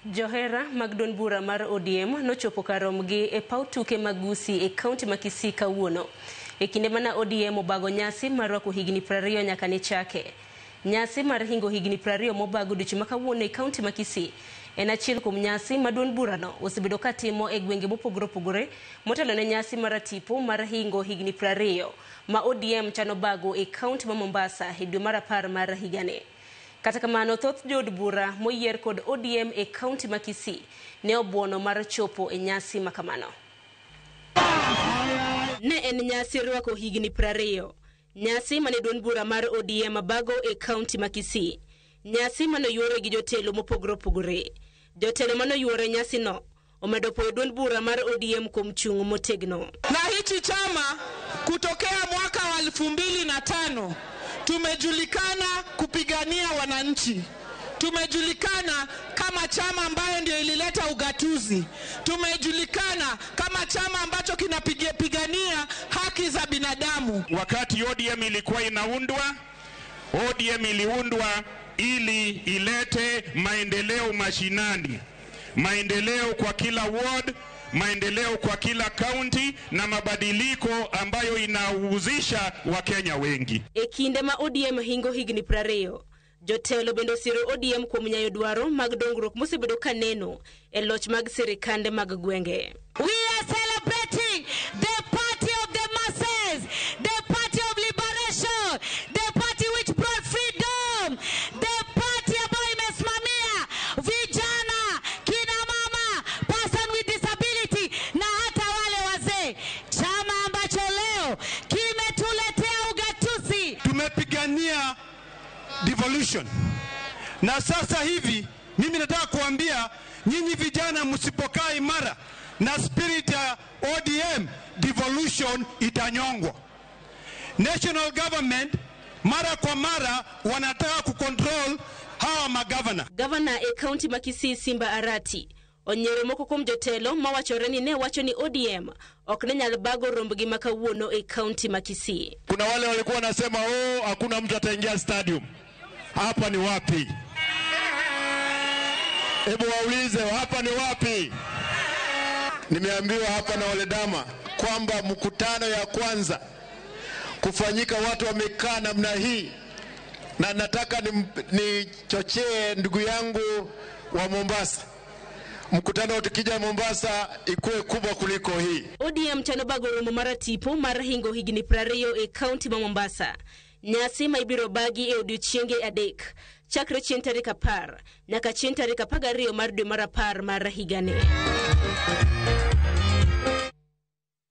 Johera mag duond bura mar ODM nochopo kar romgi e paw tuke mag Gusii e kaunti ma Kisii kawuono. E kinde mana ODM obago nyasi mar rwako higni 20 nyaka ne chake. Nyasi mar hingo higni 20 mobag odiochieng' ma kawuono e kaunti ma Kisii en achiel kuom nyasi ma duond burano osebedo katimo e gwenge mopogore opogore motelo ne nyasi mar tipo mar hingo higni 20 ma ODM chano bago e kaunti ma Mombasa e dwe mar 10 mar higani. Kata kamano, thoth jood bura moyier kod ODM e kaunti ma Kisii ne obuono mar chopo e nyasi ma kamano. Ne en nyasi rwako higni 20. Nyasi mane duond bura mar ODM bago e kaunti ma Kisii. Nyasi mane oyuore gi jotelo mopogore opogore. Jotelo mane oyuore nyasino omedo puoyo duond bura mar ODM kuom chung' motegno. Na hichi chama kutokea mwaka wa 2005 tumejulikana kupigania wananchi. Tumejulikana kama chama ambayo ndio ilileta ugatuzi. Tumejulikana kama chama ambacho kinapigania haki za binadamu. Wakati ODM ilikuwa inaundwa, ODM iliundwa ili ilete maendeleo mashinani, maendeleo kwa kila ward, maendeleo kwa kila county na mabadiliko ambayo inahusisha Wakenya wengi. E kinde ma ODM hingo higni 20, jotelo bende osiro ODM kuom nyayo dwaro mag dongruok mosebedo kaneno e loch mag sirikande mag gwenge. We are celebrating the party of the masses, the party of liberation, the party which brought freedom, the party ambayo imesimamia vijana, kina mama, person with disability na hata wale wazee. Chama ambacho leo kimetuletea ugatuzi. Tumepigania devolution na sasa hivi mimi nataka kuambia nyinyi vijana, msipokaa imara na spirit ya ODM, devolution itanyongwa. National government mara kwa mara wanataka kucontrol hawa magavana. Gavana e kaunti ma Kisii Simba Arati onyiero moko kuom jotelo mawachore ni ne wacho ni ODM ok ne nyal bago rombgi ma kawuono e kaunti ma Kisii. Kuna wale walikuwa wanasema oh, hakuna mtu ataingia stadium. Hapa ni wapi? Hebu waulize hapa ni wapi? Nimeambiwa hapa na Oledama kwamba mkutano ya kwanza kufanyika watu wamekaa namna hii, na nataka nichochee ndugu yangu wa Mombasa, mkutano tukija Mombasa ikuwe kubwa kuliko hii. ODM chano bago romo mar tipo mar hingo higni 20 e kaunti ma Mombasa. Nyasi ma ibiro bagi e odiochienge 3 chakre chieng' tarik 10 nyaka chieng' tarik 12 mar dwe mar 10 mar higani.